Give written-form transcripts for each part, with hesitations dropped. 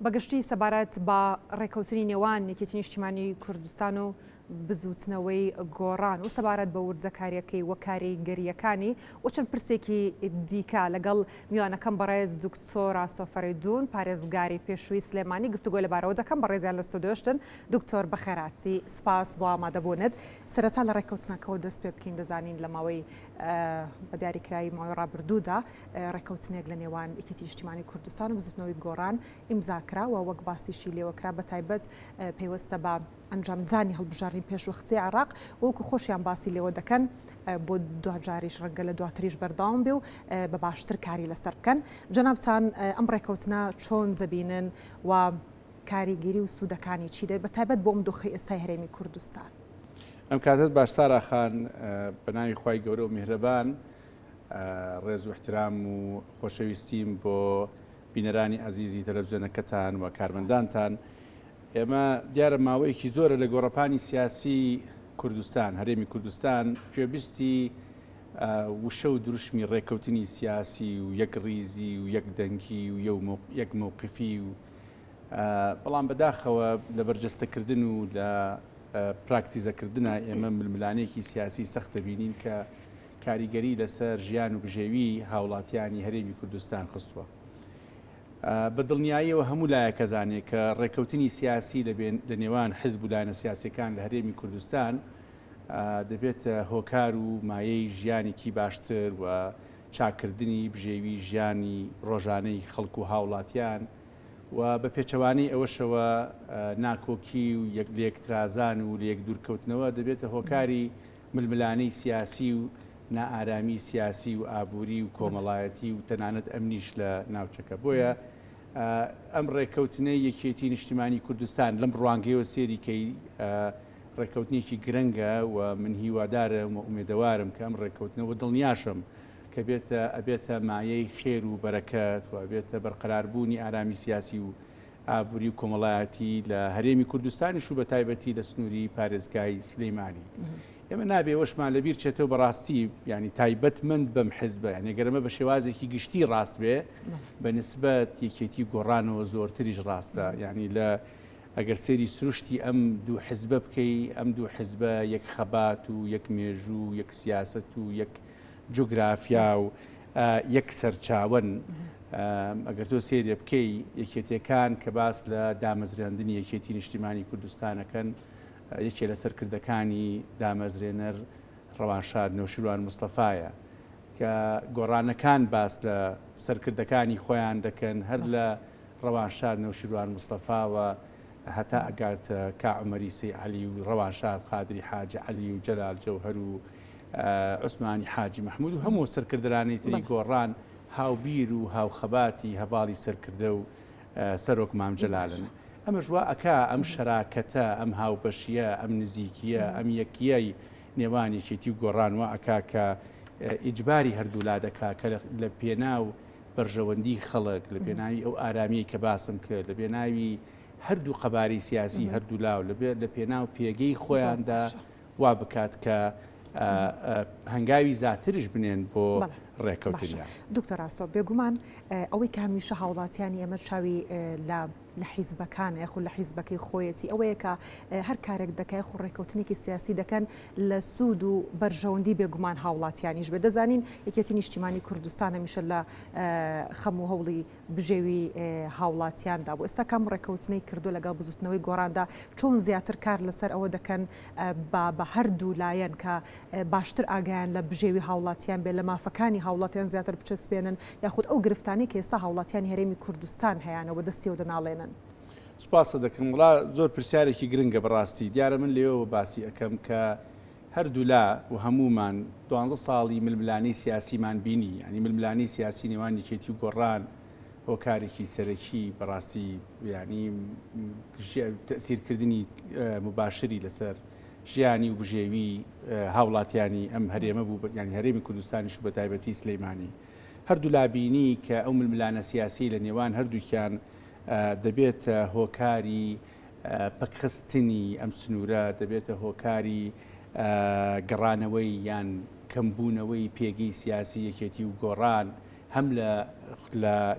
بەگشتی سەبارەت بە ڕێکەوتنی نێوان یەکێتی نیشتیمانی کوردستان و بزووتنەوەی گۆڕان و سەبارەت بە وردەکارییەکەی و کاریگەرییەکانی و چەند پرسێکی دیکە لەگەڵ میوانەکەم بەڕێز دکتۆر ئاسۆ فەرەیدوون پارێزگاری پێشووی سلێمانی گفتوگۆ لەبارەوە دەکەم. بەڕێزیان لە ستۆدیۆشتن. دکتۆر بەخێرهاتی، سوپاس بۆ ئامادەبوونت. سەرەتا لە ڕێککەوتنەکەوە دەست پێ بکەین، دەزانین لە ماوەی بە دیاریکراوی ماوەی ڕابردوودا ڕێککەوتنێک لە نێوان یەکێتی نیشتیمانی کوردستان و بزوتنەوەی گۆڕان ئیمزا کرا و وەک باسیشی لێوە کرا بە تایبەت پەیوەستە بە ئەنجامدانی هەڵبژاردنی پێشوەختەی عێراق وەکو خۆشیان باسی لێوە دەکەن بۆ دواجاریش ڕەنگە لە دواتریش بەردەوام بێ و بە باشتر کاری لەسەر بکەن. جەنابتان ئەم ڕێککەوتنە چۆن دەبینن و کاریگەری و سوودەکانی چی دەبێت بە تایبەت بۆ ئەم دۆخەی ئێستای هەرێمی کوردستان؟ ئەم کاتەت باش سارا خان، بە ناوی خوای گەورە و میهرەبان ڕێز و احترام و خۆشەویستیم بۆ بینەرانی ئەزیزی تەلەڤزیۆنەکەتان و کارمەندانتان. ئێمە دیارە ماوەیەکی زۆرە لە گۆڕەپانی سیاسی کوردستان، هەرێمی کوردستان، گوێبیستی وشە و دروشمی ڕێککەوتنی سیاسی و یەکڕیزی و یەکدەنگی و یەک مەوقفی و بەڵام بەداخەوە لە بەرجەستەکردن و لە پراکتیزەکردنا ئێمە ململانێکی سیاسی سەخت دەبینین کە کاریگەری لەسەر ژیان و بژێوی هاوڵاتیانی هەرێمی کوردستان خستووە. بە دڵنیاییەوە هەموو لایەک ئەزانێ کە ڕێککەوتنی سیاسی لە نێوان حزب و لایەنە سیاسیەکان لە هەرێمی کوردستان دەبێتە هۆکار و مایەی ژیانێکی باشتر و چاککردنی بژێوی ژیانی ڕۆژانەی خەڵک و هاوڵاتیان و بە پێچەوانەی ئەوەشەوە ناکۆکی و یەک لێکترازان و لەیەک دوورکەوتنەوە دەبێتە هۆکاری ململانێی سیاسی و نائارامی سیاسی و ئابووری و کۆمەڵایەتی و تەنانەت ئەمنیش لە ناوچەکە. بۆیە ئەم ڕێککەوتنەی یەکێتی نیشتیمانی کوردستان لەم ڕوانگەیەوە سێری کەی ڕێککەوتنێکی گرنگە و من هیوادارم و ئومێدەوارم کە ئەم ڕێککەوتنە و دڵنیاشم کە بێتە ئەبێتە مایەی خێر و بەرەکەت و ئەبێتە بەرقەراربوونی ئارامی سیاسی و ئابووری و کۆمەڵایەتی لە هەرێمی کوردستانیش و بەتایبەتی لە سنووری پارێزگای سلیمانی. ئێمە نابێ ئەوەشمان لەبیر چێتەوە بەڕاستی ینی تایبەتمەند بەم حزبە یعنی گەر ئەمە بە شێوازێکی گشتی ڕاست بێ بە نسبەت یەکێتی گۆڕانەوە زۆرتریش ڕاستە یعنی لە ئەگەر سێری سروشتی ئەم دوو حزبە بکەی ئەم دوو حزبە یەک خەبات و یەک مێژوو و یەک سیاست و یەک جوگرافیا و یەک سەرچاوەن. ئەگەر تۆ سەیرێ بکەی یەکێتیەکان کە باس لە دامەزراندنی یەکێتی نیشتیمانی کوردستانەکەن یەکێ لە سەرکردەکانی دامەزرێنەر ڕەوانشاد نەوشیروان مستەفایە کە گۆڕانەکان باس لە سەرکردەکانی خۆیان دەکەن هەر لە ڕەوانشاد نەوشیروان مستەفاوە هەتا ئەگاتە کا عومەری سەی عەلی و ڕەوانشاد قادری حاجی عەلی و جەلال جەوهەر و عوسمانی حاجی مەحمود و هەموو سەرکردرانەی تری گۆڕان هاوبیر و هاوخەباتی هەڤاڵی سەرکردە و سەرۆک مام جەلالن. ئەمەش وا ئەکا ئەم شەراکەتە، ئەم هاوبەشییە، ئەم نزیکییە، ئەم یەکییەی نێوان یەکێتی و گۆڕان وا ئەکا کە ئیجباری هەردوولا دەکا کە لە پێناو بەرژەوەندی خەڵک، لە پێناوی ئەو ئارامییەی کە باسم کرد، لە پێناوی هەردوو قەبارەی سیاسی هەردوولا و لە پێناو پێگەی خۆیاندا وا بکات کە هەنگاوی زیاترش بنێن بۆ ڕێکەوتنیان. دکتۆر ئاسۆ، بێگومان ئەوەی کە هەمیشە هاوڵاتیانی ئێمە چاوی لە لە حیزبەکانە یاخود لە حیزبەکەی خۆیەتی ئەوەیە کە هەر کارێک دەکای خو ڕێکەوتنێکی سیاسی دەکەن لە سوود و بەرژەوەندی بێگومان هاوڵاتیانیش بێ دەزانین یەکێتی نیشتیمانی کوردستان هەمیشە لە خەم و هەوڵی بژێوی هاوڵاتیاندا بوو، ئێستا کام ڕێکەوتنەی کردووە لەگەڵ بزوتنەوەی گۆڕاندا، چۆن زیاتر کار لەسەر ئەوە دەکەن بە بە هەردوو لایەن کە باشتر ئاگایان لە بژێوی هاوڵاتیان بێت، لە مافەکانی هاوڵاتیان زیاتر بچەسپێنن، یاخود ئەو گرفتانەی کە ئێستا هاوڵاتیانی هەرێمی کوردستان هەیانە و بەدەستیەوە دەناڵێنن؟ سوپاست دەکەم. وەڵا زۆر پرسیارێکی گرنگە بەڕاستی. دیارە من لەوێوە باسی ئەکەم کە هەردوولا و هەموومان دوانزە ساڵی ململانێی سیاسیمان بینی، یانی ململانێی سیاسی نێوان یەکێتی و گۆڕان هۆکارێکی سەرەکی بەڕاستی یانی تەئسیرکردنی موباشری لەسەر ژیانی و بژێوی هاوڵاتیانی ئەم هەرێمە بوو، یانی هەرێمی کوردستانیش و بەتایبەتی سلەیمانی. هەردوولا بینی کە ئەو ململانە سیاسیەی لە نێوان هەردووکیان دەبێتە هۆکاری پەکخستنی ئەم سنوورە دەبێتە هۆکاری گەڕانەوەی یان کەمبوونەوەی پێگەی سیاسی یەکێتی و گۆڕان هەم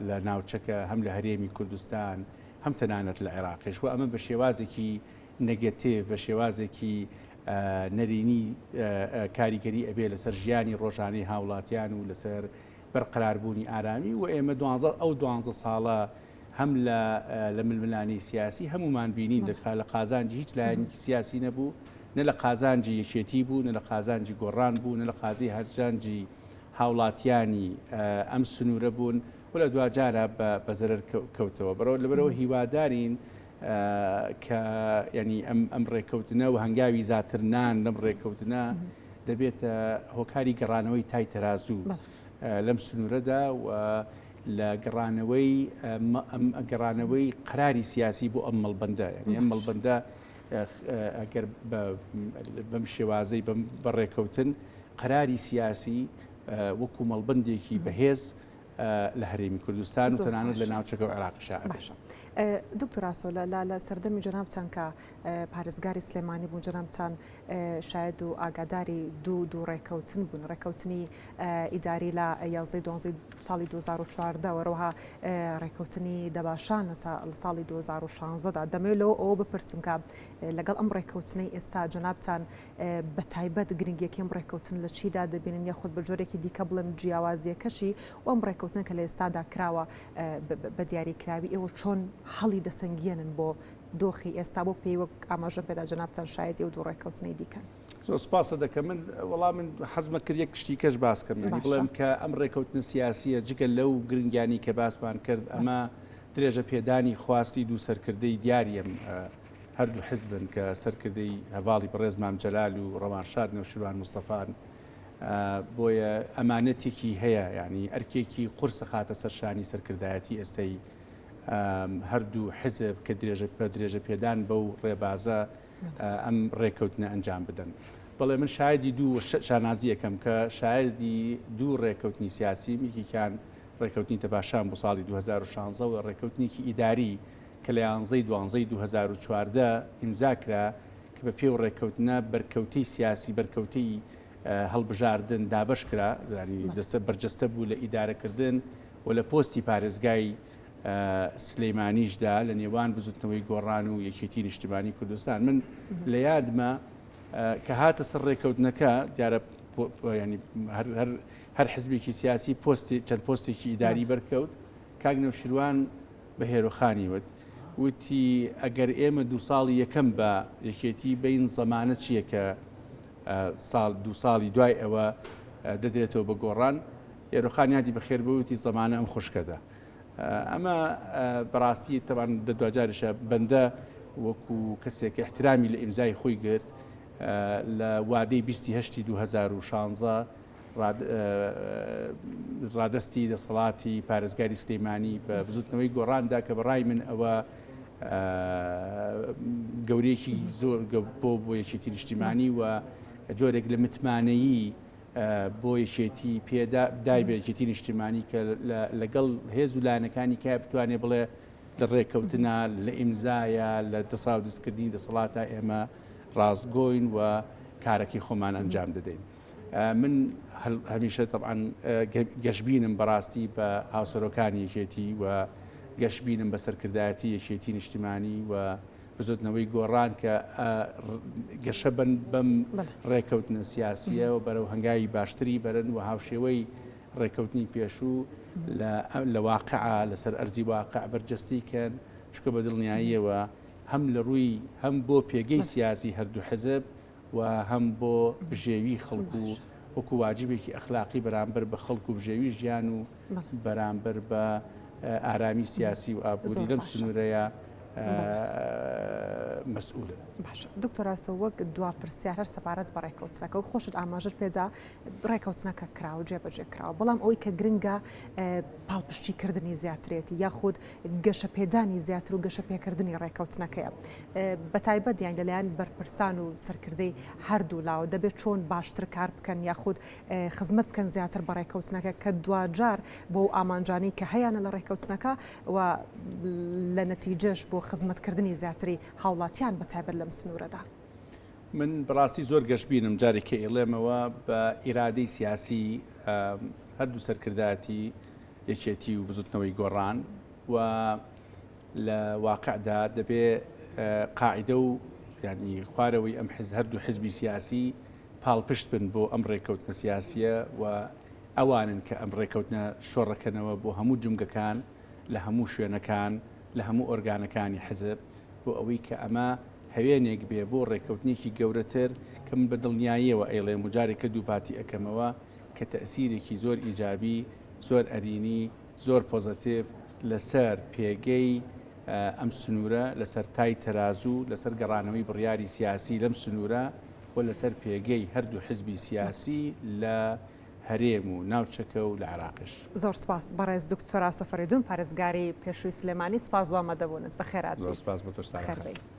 لە ناوچەکە هەم لە هەرێمی کوردستان هەم تەنانەت لە عێراقیش و ئەمە بە شێوازێکی negative، بە شێوازێکی نەرێنی کاریگەری ئەبێ لەسەر ژیانی ڕۆژانەی هاوڵاتیان و لەسەر بەرقەراربوونی ئارامی و ئێمە دوانزە ئەو دوانزە ساڵە هەم لە لە ململانێی سیاسی هەموومان بینین دەکا لە قازانجی هیچ لایەنێکی سیاسی نەبوو نە لە قازانجی یەکێتی بوو نە لە قازانجی گۆڕان بوو نە لە قازی هەرجانجی هاوڵاتیانی ئەم سنوورە بوون و لە دواجارە بە زەرەر کەوتەوە بەرەوە لەبەرەوە هیوادارین کە ینی ئەم ئەم ڕێککەوتنە و هەنگاوی زیاتر نان لەم ڕێککەوتنە دەبێتە هۆکاری گەڕانەوەی تای تەرازوو لەم سنوورەدا و لە گەڕانەوەی گەڕانەوەی قەراری سیاسی بۆ ئەم مەڵبەندە یعنی ئەم مەڵبەندە ئەگەر بەم شێوازەی بەم بەڕێکەوتن قەراری سیاسی وەکو مەڵبندێکی بەهێز لە هەرێمی کوردستان و تەنانەت لە ناوچەکە و عێراقیشا ئەبێ. باشە دکتۆر ئاسۆ لە لە سەردەمی جەنابتان کە پارێزگاری سلێمانی بوون جەنابتان شاید و ئاگاداری دوو دوو ڕێکەوتن بوون ڕێکەوتنی ئیداری لە یازدەی دوانزەی ساڵی 2014 وەرەوەها ڕێکەوتنی دەباشان لە ساڵی 2016 دا دەمەوێت لەوە ئەوە بپرسم کە لەگەڵ ئەم ڕێکەوتنەی ئێستا جەنابتان بە تایبەت گرنگیەکەی ئەم ڕێککەوتن لە چیدا دەبینن یاخود بە جۆرێکی دیکە بڵێم جیاوازیەکەشی و ئەم ڕێککەوتن کە لە ئێستادا کراوە بە دیاریکراوی ئێوە چۆن هەڵی دەسەنگێنن بۆ دۆخی ئێستا بۆ پێی وەک ئاماژەم پێدا جەنابتان شایەتی ئەو دوو ڕێککەوتنەی دیکەن. زۆر سپاست دەکەم من وەڵا من حەزمە کرد یەک شتی کەش باس کەم یانی بڵێم کە ئەم ڕێککەوتنە سیاسیە جگە لەو گرنگیانی کە باسمان کرد ئەمە درێژە پێدانی خواستی دوو سەرکردەی دیاری ئەم هەردوو حزبن کە سەرکردەی هەڤاڵی بەڕێز مام جەلال و ڕەوانشاد نەوشیروان مستەفان، بۆیە ئەمانەتێکی هەیە یانی ئەرکێکی قورس ئەخاتە سەر شانی سەرکردایەتی ئێستەی هەردوو حزب کە درێژە بە درێژە پێدان بەو ڕێبازە ئەم ڕێکەوتنە ئەنجام بدەن. بەڵێ من شایدی دوو شانازی یەکەم کە شایدی دوو ڕێکەوتنی سیاسیم یەکێکیان ڕێکەوتنی تەباشان بۆ ساڵی 2016 و ڕێکەوتنێکی ئیداری کە لە یانزەی دوانزەی 2014 ئیمزا کرا کە بە پێی ڕێککەوتنە بەرکەوتەی سیاسی بەرکەوتەی هەڵبژاردن دابەش کرا ینی دەستە بەرجەستە بوو لە ئیدارەکردن و لە پۆستی پارێزگای سلەیمانیشدا لە نێوان بزوتنەوەی گۆڕان و یەکێتی نیشتمانی کوردستان من لە یادمە کە هاتە سەر ڕێککەوتنەکە دیارە ینی هەر حزبێکی سیاسی پۆستی چەند پۆستێکی ئیداری بەرکەوت کاک نەوشیروان بە هێرۆخانی وت، وتی ئەگەر ئێمە دوو ساڵی یەکەم بە یەکێتی بین زەمانە چییە کە ساڵ دوو ساڵی دوای ئەوە دەدرێتەوە بە گۆڕان؟ هێرۆخان یادی بەخێر بێ وتی زەمانە ئەم خوشکەدە. ئەمە بەڕاستی تەبان دە دواجاریشە بەندە وەکو کەسێک احترامی لە ئیمزای خۆی گرت لە وادەی بیستی هەشتی 2016 ڕادەستی دەسەڵاتی پارێزگاری سلێمانی بە بزوتنەوەی گۆڕاندا کە بەڕای من ئەوە گەورەیەکی زۆر بۆ بۆ یەکێتی نیشتیمانی و جۆرێک لە متمانەیی بۆ یەکێتی پێدا دای بە یەکێتی نیشتیمانی کە لەگەڵ هێز و لایەنەکانی کە بتوانێ بڵێ لە ڕێککەوتنا لە ئیمزایە لە دەساودستکردنی دەسەڵاتە ئێمە ڕاستگۆین و کارەکەی خۆمان ئەنجام دەدەین. من هەمیشە تەبعەن گەشبینم بەڕاستی بە هاوسەرۆکانی یەکێتی و گەشبینم بە سەرکردایەتی یەکێتی نیشتیمانی و بزوتنەوەی گۆڕان کە گەشە بن بەم ڕێکەوتنە سیاسیە و بەرەو هەنگاوی باشتری بەرن و هاوشێوەی ڕێکەوتنی پێشوو لە واقع لەسەر ئەرزی واقع بەرجەستەی کەن چونکە بە دڵنیاییەوە هەم لە ڕووی هەم بۆ پێگەی سیاسی هەردوو حزب و هەم بۆ بژێوی خەڵک و وەکو واجبێکی ئەخلاقی بەرامبەر بە خەڵک و بژێوی ژیان و بەرامبەر بە ئارامی سیاسی و ئابووری لەم سنوورەیە مەسئولن. باشە دکتۆر ئاسۆ وەک دوا پرسیار هەر سەبارەت بە ڕێککەوتنەکە و خۆشت ئاماژەت پێدا ڕێککەوتنەکە کراوە جێبەجێ کراوە بەڵام ئەوەی کە گرنگە پاڵپشتیکردنی زیاترێتی یاخود گەشەپێدانی زیاتر و گەشەپێکردنی ڕێککەوتنەکەیە بەتایبەت یان لەلایەن بەرپرسان و سەرکردەی هەردوو لاوە دەبێت چۆن باشتر کار بکەن یاخود خزمەت بکەن زیاتر بە ڕێککەوتنەکە کە دواجار بۆ ئامانجانەی کە هەیانە لە ڕێککەوتنەکە و لە نەتیجەش بۆ خزمەتکردنی زیاتری هاوڵاتیان بە تایبەت لەم سنوورەدا. من بەڕاستی زۆر گەشبینم جارێک کە ئیڵێمەوە بە ئیرادەی سیاسی هەردوو سەرکردایەتی یەکێتی و بزوتنەوەی گۆڕان و لە واقعدا دەبێ قاعدە و یعنی خوارەوەی ئەم حز هەردوو حزبی سیاسی پاڵپشت بن بۆ ئەم ڕێککەوتنە سیاسیە و ئەوانن کە ئەم ڕێککەوتنە شۆڕەکەنەوە بۆ هەموو جومگەکان لە هەموو شوێنەکان لە هەموو ئۆرگانەکانی حزب بۆ ئەوەی کە ئەمە هەوێنێک بێ بۆ ڕێککەوتنێکی گەورەتر کە من بە دڵنیاییەوە ئەیڵێم و جارێکە دووپاتی ئەکەمەوە کە تەئسیرێکی زۆر ئیجابی، زۆر ئەرینی، زۆر پۆزەتیڤ لەسەر پێگەی ئەم سنوورە، لەسەر تای تەرازوو، لەسەر گەڕانەوەی بڕیاری سیاسی لەم سنوورە و لەسەر پێگەی هەردوو حزبی سیاسی لە هەرێم و ناوچەکە و لە عێراقیش. زۆر سوپاس بەڕێز دکتۆر ئاسۆ فەرەیدون پارێزگاری پێشووی سلێمانی سوپاس بۆ ئامادەبوونت بەخێرهاتی. زۆر سوپاس بۆ تۆش سارا خان. بەخێربێی.